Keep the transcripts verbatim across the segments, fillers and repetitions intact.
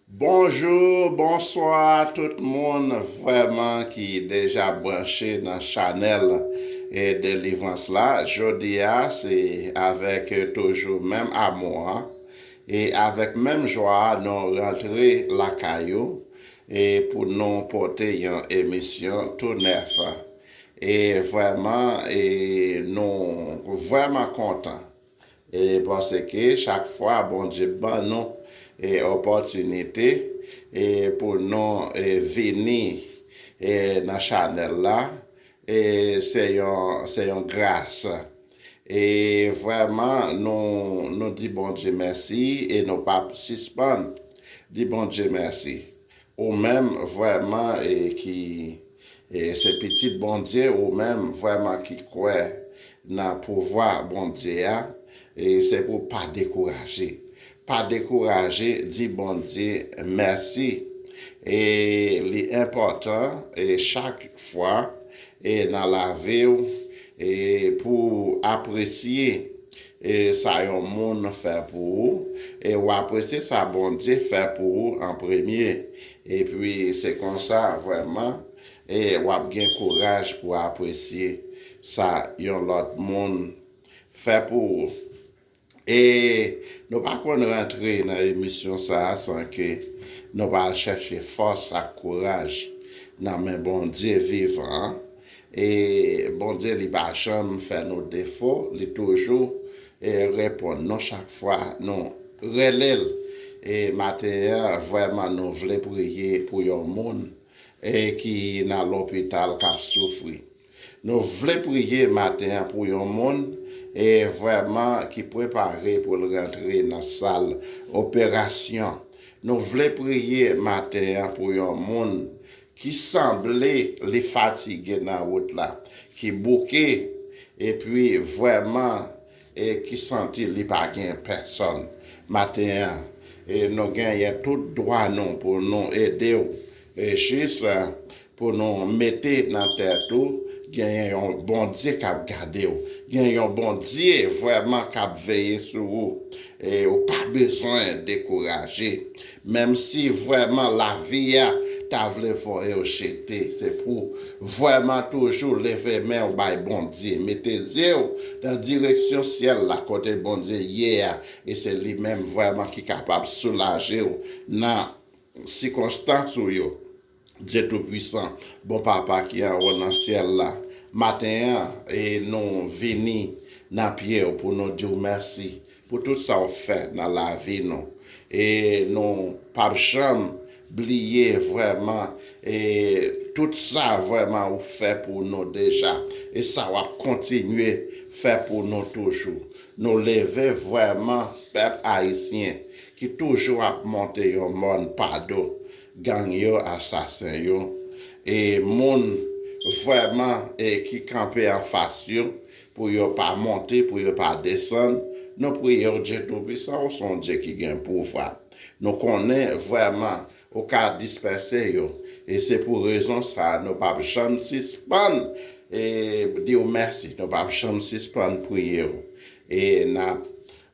Bonjou, bonswa tout moun vrèman ki deja branche nan chanèl e delivrans la. Jodi a, se avèk toujou menm amou an e avèk menm jwa a nou rantre lakay ou e pou nou pote yon emisyon tou nèf. E vrèman, e nou vrèman kontan e paske chak fwa Bondye ban nou e opòtinite e pou nou e vini e nan chanèl la, e se yon, se yon gras. E vrèman, nou, nou di Bondye mèsi e nou p ap sispann di Bondye mèsi. Ou menm, vrèman, e ki e se pitit Bondye, ou menm, vrèman, ki kwè nan pouvwa Bondye a, e se pou w pa dekouraje. Pa dekouraje, di Bondye mèsi. E li enpòtan, e chak fwa, e nan lavi w, e pou w apresye e sa yon moun fè pou ou, e w apresye sa Bondye fè pou ou an premye. Epi se konsa vrèman, e w ap gen kouraj pou w apresye sa yon lòt moun fè pou ou. E nou pa konn rantre nan emisyon sa a san ke nou pa al chèche fòs ak kouraj nan men Bondye vivan an. E Bondye li pa janm fè nou defo, li toujou e reponn nou chak fwa nou rele l. E maten an, vrèman, nou vle priye pou yon moun e ki nan lopital k ap soufri. Nou vle priye maten an pou yon moun e vrèman ki prepare pou l rantre nan sal operasyon. Nou vle priye maten an pou yon moun ki sanble li fatige nan wout la, ki bouke, epi vrèman e ki santi li pa gen pèsòn. Maten an, e nou genyen tout dwa nou pou nou ede w. E jis pou nou mete nan tèt ou, genyen yon Bondye k ap gade w. Gen yon Bondye vrèman k ap veye sou ou. E ou pa bezwen dekouraje. Menm si vrèman lavi a ta vle voye w jete, se pou vrèman toujou leve men w bay Bondye. Mete zye w nan direksyon syèl la, kote Bondye ye a. E se li menm vrèman ki kapab soulaje w nan sikonstans ou yo. Dye Toupisan, bon Papa ki anwo nan syèl la, maten an, e nou vini nan pye w pou nou di w mèsi pou tout sa w fè nan lavi nou. E nou p ap janm bliye vrèman e tout sa vrèman ou fè pou nou deja e sa w ap kontinye fè pou nou toujou. Nou leve vrèman pèp ayisyen ki toujou ap monte yon mòn pa do gang yo, asasen yo, e moun vrèman e ki kanpe anfas yo pou yo pa monte, pou yo pa desann. Nou priye w, Dye Toupisan, ou se yon Dye ki gen pouvwa. Nou konnen vrèman ou ka dispèse yo. E se pou rezon sa a, nou p ap janm sispann e di w mèsi. Nou p ap janm sispann priye w. E n ap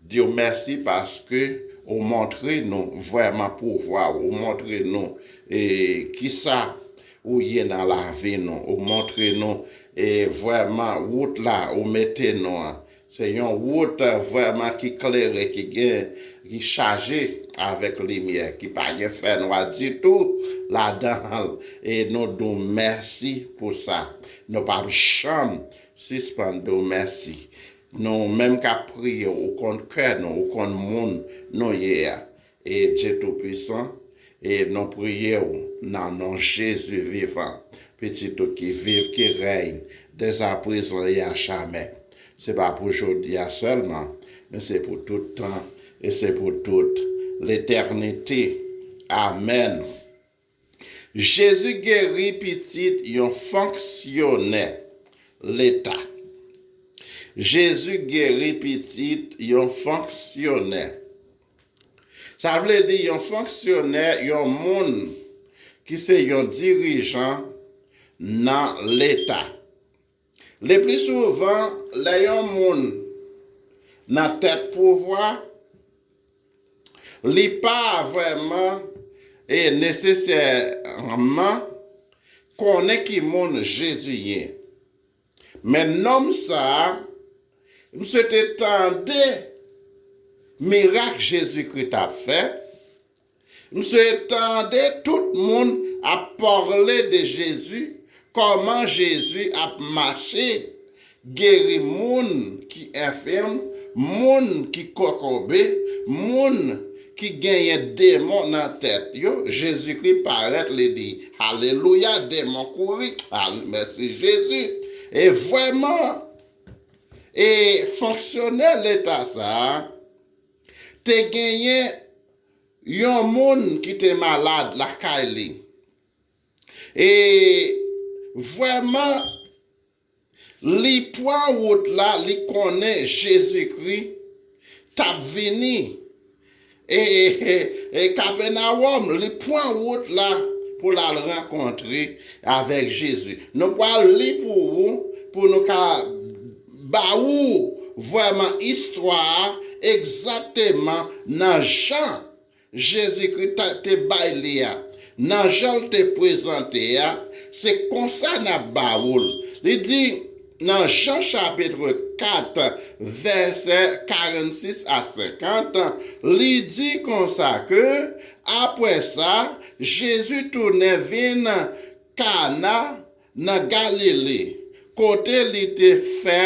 di w mèsi paske ou montre nou vrèman pouvwa w. Ou montre nou e kisa ou ye nan lavi nou. Ou montre nou e vrèman wout la ou mete nou an. Se yon wout vrèman ki klere, ki gen, ki chaje avèk limyè, ki pa gen fènwa ditou ladan l. E nou di w mèsi pou sa. Nou p ap janm sispann di w mèsi. Nou menm k ap priye w, ou konn kè nou, ou konn moun nou ye a. E Dye Toupisan, e nou priye w nan non Jezi vivan, Pitit ou ki viv, ki rèy, dèzapwezan e a jamè. Se pa pou jodi a sèlman, men se pou tout tan e se pou tout letènite. Amèn. Jezi geri pitit yon fonksyonè leta. Jezi geri pitit yon fonksyonè. Sa vle di yon fonksyonè, yon moun ki se yon dirijan nan leta. Le pli souvan, lè yon moun nan tèt pouvwa, li pa vrèman e nesesèman konnen ki moun Jezi ye. Men nonm sa a, misye te tande mirak Jezikri t ap fè. Misye tande tout moun ap pale de Jezi, kòman Jezi ap mache, geri moun ki enfim, moun ki kokobe, moun ki genyen demon nan tèt yo. Jezikri parèt, li di, "Alelouya," demon kouri. Al-, mèsi Jezi. E vrèman, e fonksyonè leta sa a te genyen yon moun ki te malad lakay li. E vrèman, li pran wout la, li konnen Jezikri t ap vini. E, e, e, e Kapènawòm, li pran wout la pou l al rankontre avèk Jezi. Nou pral li pou ou, pou nou ka ba ou vrèman istwa a egzakteman nan jan Jezikri ta, te bay li a, nan jan l te prezante a, se konsa n ap ba ou l. Li di nan Jan chapit kat, vèsè karannsis a senkant, li di konsa ke, apre sa, Jezi tounen vin Kana nan Galile, kote li te fè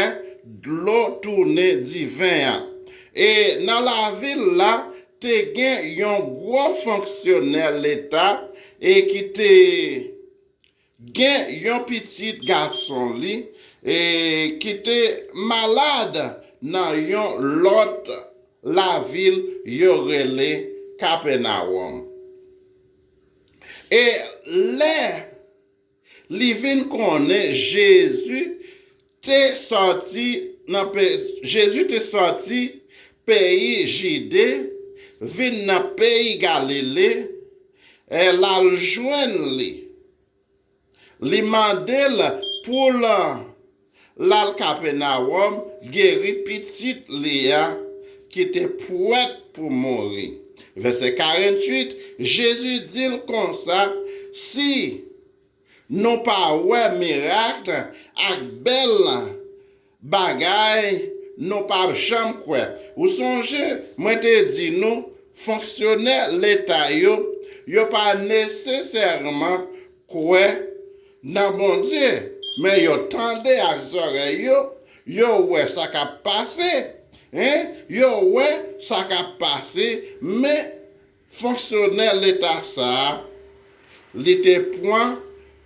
dlo tounen diven an. E nan lavil la, te gen yon gwo fonksyonè leta e ki te gen yon pitit gason li e ki te malad nan yon lòt lavil yo rele Kapènawòm. E lè li vin konnen Jezi te sòti nan pe-, Jezi te sòti peyi Jide, vin nan peyi Galile, e l al jwenn li. Li mande l pou l al Kapènawòm geri pitit li a ki te pwèt pou mouri. Vèsè karannwit, Jezi di l konsa, "Si nou pa wè mirak ak bèl bagay, nou p ap janm kwè." Ou sonje, mwen te di nou, fonksyonè leta yo, yo pa nesesèman kwè nan Bondye, men yo tande ak zòrèy yo, yo wè sa k ap pase, en, yo wè sa k ap pase, men fonksyonè leta sa a, li te pran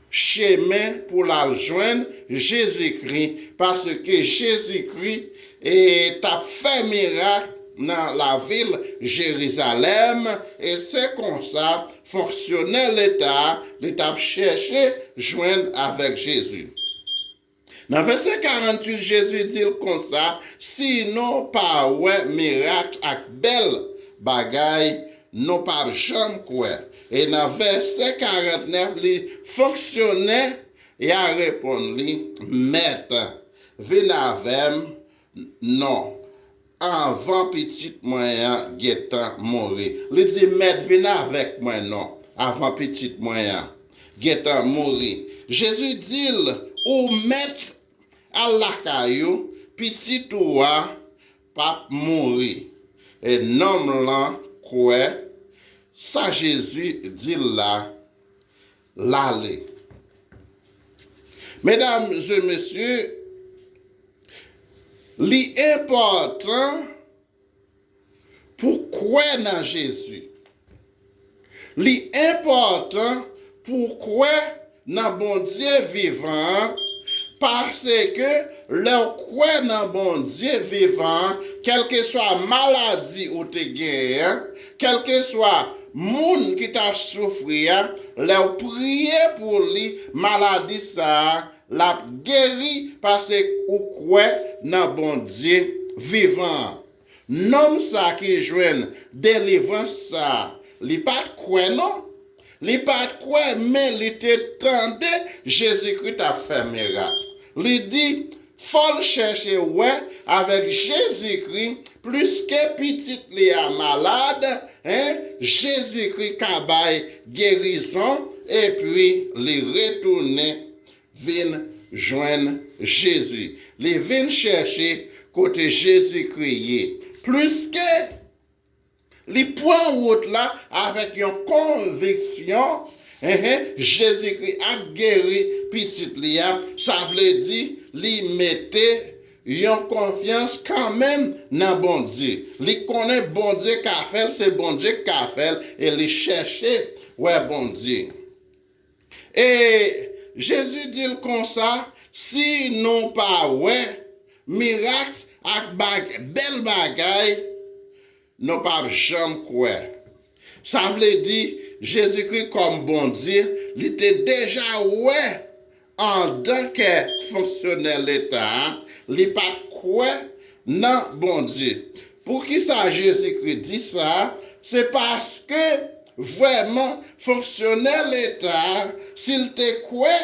chemen pou l al jwenn Jezikri, paske Jezikri, e, t ap fè mirak nan lavil Jerizalèm, e se konsa fonksyonè leta a, li t ap chèche jwenn avèk Jezi. Nan vèsè karannwit, Jezi di l konsa, "Si nou pa wè mirak ak bèl bagay, nou p ap janm kwè." E nan vèsè karannèf, li fonksyonè a reponn li, "Mèt, vin avè m non anvan pitit mwen an gentan mouri." Li di, "Mèt, vin avèk mwen non, anvan pitit mwen an gentan mouri." Jezi di l, "Ou mèt, al lakay ou, pitit ou a p ap mouri." E nonm lan kwè sa Jezi di l la, l ale. Medam e mesye, li enpòtan pou kwè nan Jezi. Li enpòtan pou kwè nan Bondye vivan an, paske lè w kwè nan Bondye vivan an, kèlkeswa maladi ou te genyen an, kèlkeswa moun ki t ap soufri a, lè w priye pou li, maladi sa a, l ap geri paske ou kwè nan Bondye vivan an. Nonm sa ki jwenn delivrans sa, li pa t kwè non. Li pa t kwè, men li te tande Jezikri t ap fè mirak. Li di, fò l chèche wè avèk Jezikri, pliske pitit li a malad, en, Jezikri ka bay gerizon, epi li retounen vin jwenn Jezi. Li vin chèche kote Jezikri ye. Pliske li pran wout la avèk yon konviksyon, enhen, Jezikri ap geri pitit li a, sa vle di li mete yon konfyans kanmenm nan Bondye. Li konnen Bondye ka fè l, se Bondye k ka fè l, e li chèche wè Bondye. E Jezi di l konsa, si nou pa wè mirak ak bag, bèl bagay, nou p ap janm kwè. Sa vle di, Jezikri kòm Bondye, li te deja wè andan kè fonksyonè Leta a, li pa t kwè nan Bondye. Poukisa Jezikri di sa? Se paske vrèman fonksyonè Leta a, si l te kwè,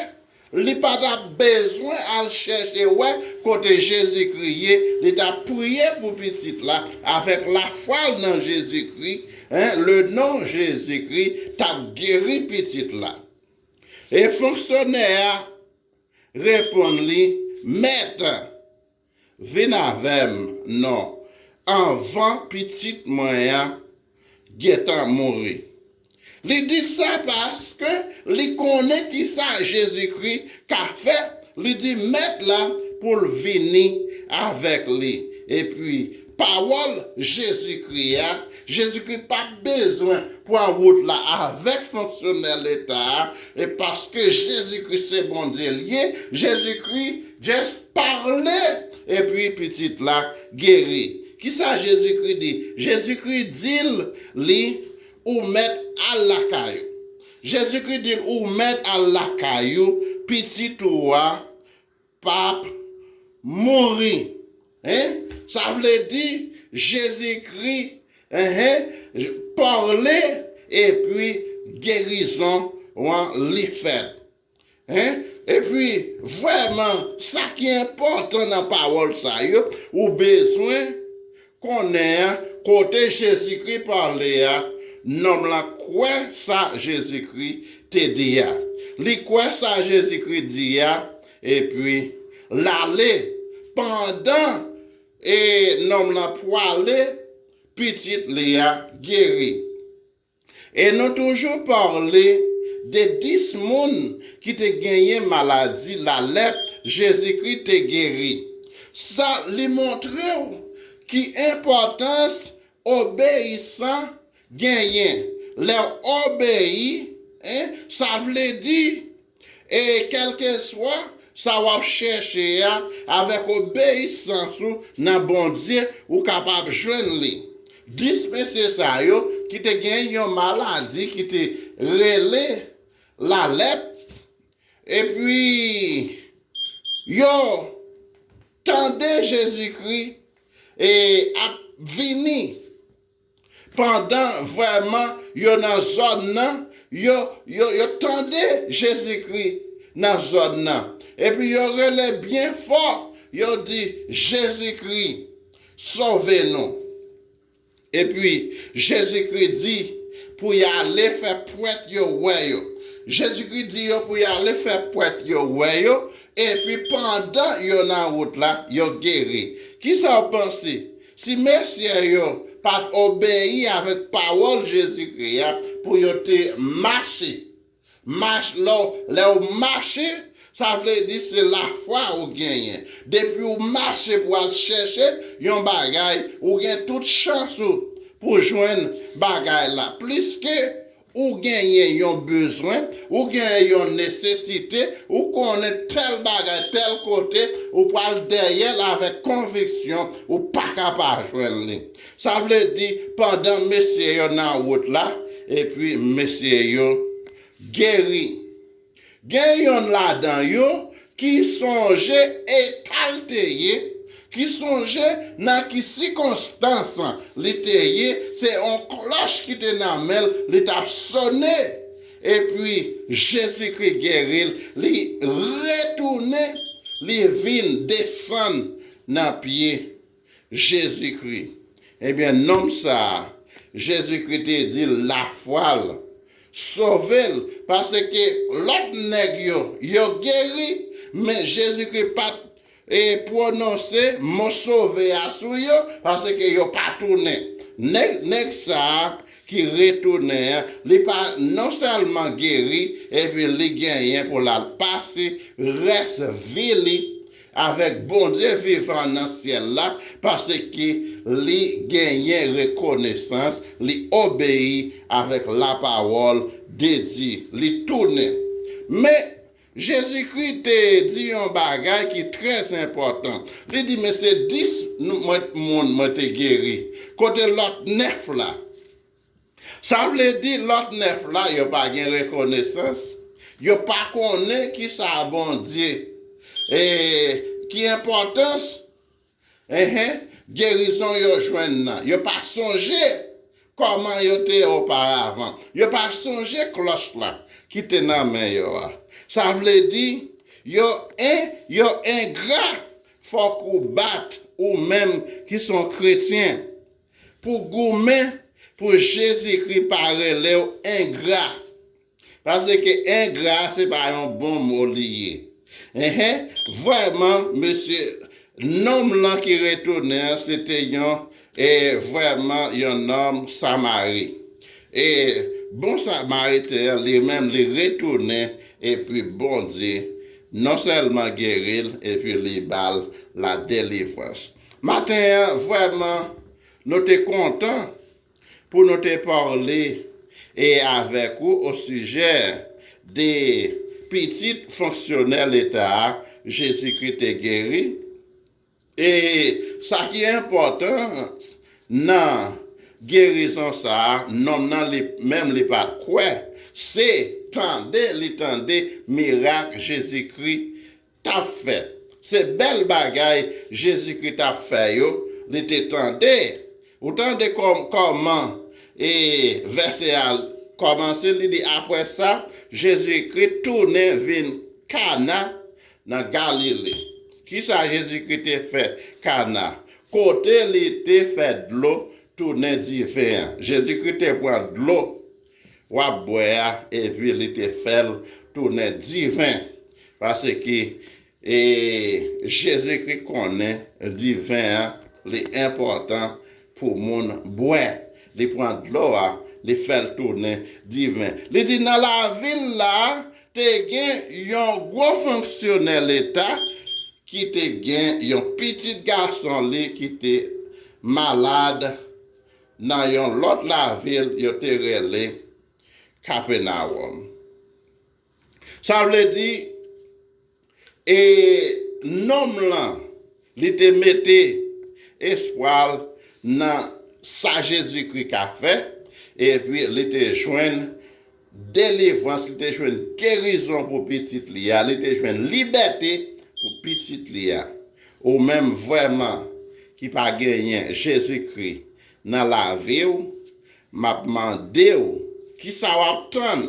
li pa t ap bezwen al chèche wè kote Jezikri ye, li t ap priye pou pitit la avèk lafwa l nan Jezikri, en, le non Jezikri t ap geri pitit la. E fonksyonè a reponn li, Mèt, vin avè m non, anvan pitit mwen an gentan mouri. Li di l sa paske li konnen kisa Jezikri ka fè. Li di Mèt la pou l vini avèk li. Epi, pawòl Jezikri a, Jezikri p ap bezwen pran wout la avèk fonksyonè Leta a, e paske Jezikri se Bondye l ye, Jezikri just pale, epi pitit la geri. Kisa Jezikri di? Jezikri di l, li, ou mèt al lakay ou. Jezikri di l, ou mèt al lakay ou, pitit ou a p ap mouri. En? Sa vle di, Jezikri, enhen, pale, epi gerizon an li fèt. En? Epi, vrèman, sa ki enpòtan nan pawòl sa yo, ou bezwen konnen an, kote Jezikri pale a, nonm lan kwè sa Jezikri te di a. Li kwè sa Jezikri di a, epi l ale. Pandan e nonm lan pwale, pitit li a geri. E nou toujou pale de dis moun ki te genyen maladi lalèp, Jezikri te geri. Sa li montre w ki enpòtans obeyisan genyen. Lè w obeyi, en, sa vle di E kèlkeswa sa w ap chèche a, avèk obeyisans ou nan Bondye, ou kapab jwenn li. Dis mesye sa yo ki te gen yon maladi ki te rele lalèp, epi yo tande Jezikri e ap vini. Pandan vrèman yo nan zòn nan, yo, yo, yo tande Jezikri nan zòn nan. Epi yo rele byen fò, yo di, Jezikri, sove nou. Epi Jezikri di pou y ale fè pwèt yo wè yo. Jezikri di yo pou y ale fè pwèt yo wè yo, epi pandan yo nan wout la, yo geri. Kisa w panse? Si mesye yo pa t obeyi avèk pawòl Jezikri a pou yo te mache, mach, lè w, lè w mache, sa vle di se lafwa ou genyen. Depi w mache pou al chèche yon bagay, ou gen tout chans ou pou jwenn bagay la. Pliske ou genyen yon bezwen, ou genyen yon nesesite, ou konnen tèl bagay, tèl kote, ou pral dèyè l avèk konviksyon, ou pa ka pa jwenn li. Sa vle di, pandan mesye yo nan wout la, epi mesye yo geri. Gen yonn ladan yo ki sonje eta l te ye, ki sonje nan ki sikonstans li te ye, se yon klòch ki te nan men l, li t ap sone, epi Jezikri geri l, li retounen, li vin desann nan pye Jezikri. Ebyen, nonm sa a, Jezikri te di lafwa l sove l, paske lòt nèg yo, yo geri, men Jezikri pa t e pwononse mo sove a sou yo, paske yo pa tounen. Nèg, nèg sa a ki retounen an, li pa non sèlman geri, epi li genyen pou l al pase rès vi li avèk Bondye vivan nan syèl la, paske li genyen rekonesans, li obeyi avèk lapawòl de Dye, li tounen. Men, Jezikri te di yon bagay ki trè enpòtan. Li di, men se dis nou- mwen, moun mwen te geri. Kote lòt nèf la? Sa vle di lòt nèf la, yo pa gen rekonesans. Yo pa konnen ki sa Bondye, e ki enpòtans Enhen, gerizon yo jwenn nan. Yo pa sonje kòman yo te ye oparavan. Yo pa sonje klòch la ki te nan men yo a. Sa vle di, yo en, yo engra. Fòk ou bat ou menm ki se yon kretyen pou goumen pou Jezikri pa rele w engra. Paske engra se pa yon bon mo li ye. Enhen, vrèman, mesye, nonm lan ki retounen an, se te yon, e, vrèman, yon nonm Samari. E bon Samariten an, li menm, li retounen, epi Bondye non sèlman geri l, epi li ba l la delivrans. Maten an, vrèman, nou te kontan pou nou te pale e avèk ou osijè de pitit fonksyonè leta a Jezikri te geri. E sa ki enpòtan nan gerizon sa a, nonm nan li menm li pa t kwè, se tande li tande mirak Jezikri t ap fè. Se bèl bagay Jezikri t ap fè yo, li te tande. Ou tande kòm, kòman e vèsè a kòmanse, li di, apre sa, Jezikri tounen vin Kana nan Galile. Kisa Jezikri te fè Kana? Kote li te fè dlo tounen diven an. Jezikri te pran dlo w ap bwè a, epi li te fè l tounen diven. Paske, e, Jezikri konnen diven an, li enpòtan pou moun bwè. Li pran dlo a, li fè l tounen diven. Li di, nan lavil la, te gen yon gwo fonksyonè leta ki te gen yon pitit gason li ki te malad nan yon lòt lavil yo te rele Kapènawòm. Sa vle di, e nonm lan, li te mete espwa l nan sa Jezikri ka fè, epi li te jwenn delivrans, li te jwenn gerizon pou pitit li a, li te jwenn libète pou pitit li a. Ou menm vrèman ki pa genyen Jezikri nan lavi w, m ap mande w, kisa w ap tann?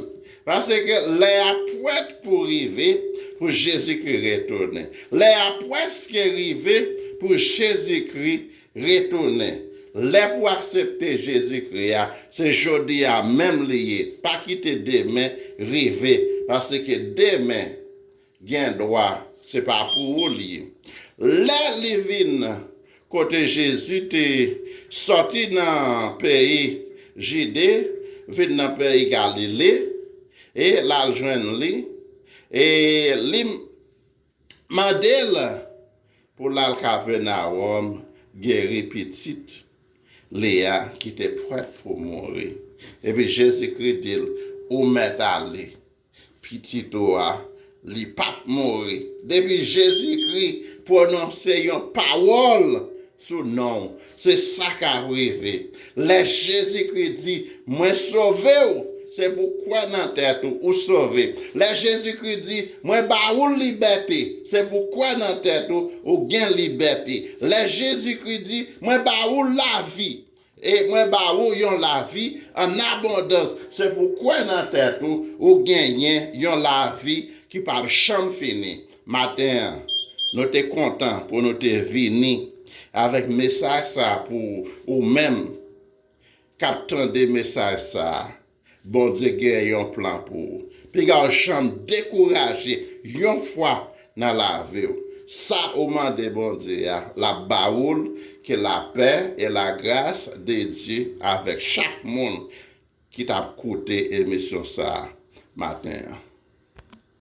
Paske lè a pwèt pou rive pou Jezikri retounen. Lè a prèske rive pou Jezikri retounen. Lè pou aksepte Jezikri a, se jodi a menm li ye. Pa kite demen rive, paske demen gen dwa, se pa pou ou li ye. Lè li vin kote Jezi te sòti nan peyi Jide, vin nan peyi Galile, e l al jwenn li, e li mande l pou l al Kapènawòm geri pitit li a ki te prèt pou mouri. Epi Jezikri di l, ou mèt ale. Pitit ou a, li p ap mouri. Depi Jezikri pwononse yon pawòl sou non w, se sa k ap rive. Lè Jezikri di, mwen sove w, se pou kwè nan tèt ou, ou sove. Lè Jezikri di, mwen ba ou libète, se pou kwè nan tèt ou, ou gen libète. Lè Jezikri di, mwen ba ou lavi, e mwen ba ou yon lavi an abondans, se pou kwè nan tèt ou, ou genyen yon lavi ki p ap janm fini. Maten an, nou te kontan pou nou te vini Avèk mesaj sa pou ou menm k ap tande mesaj sa, Bondye gen yon plan pou ou. Piga w janm dekouraje yon fwa nan lavi w. Sa ou mande Bondye a, l ap ba ou l. Ke lapè e lagras de Dye avèk chak moun ki t ap koute emisyon sa a maten an.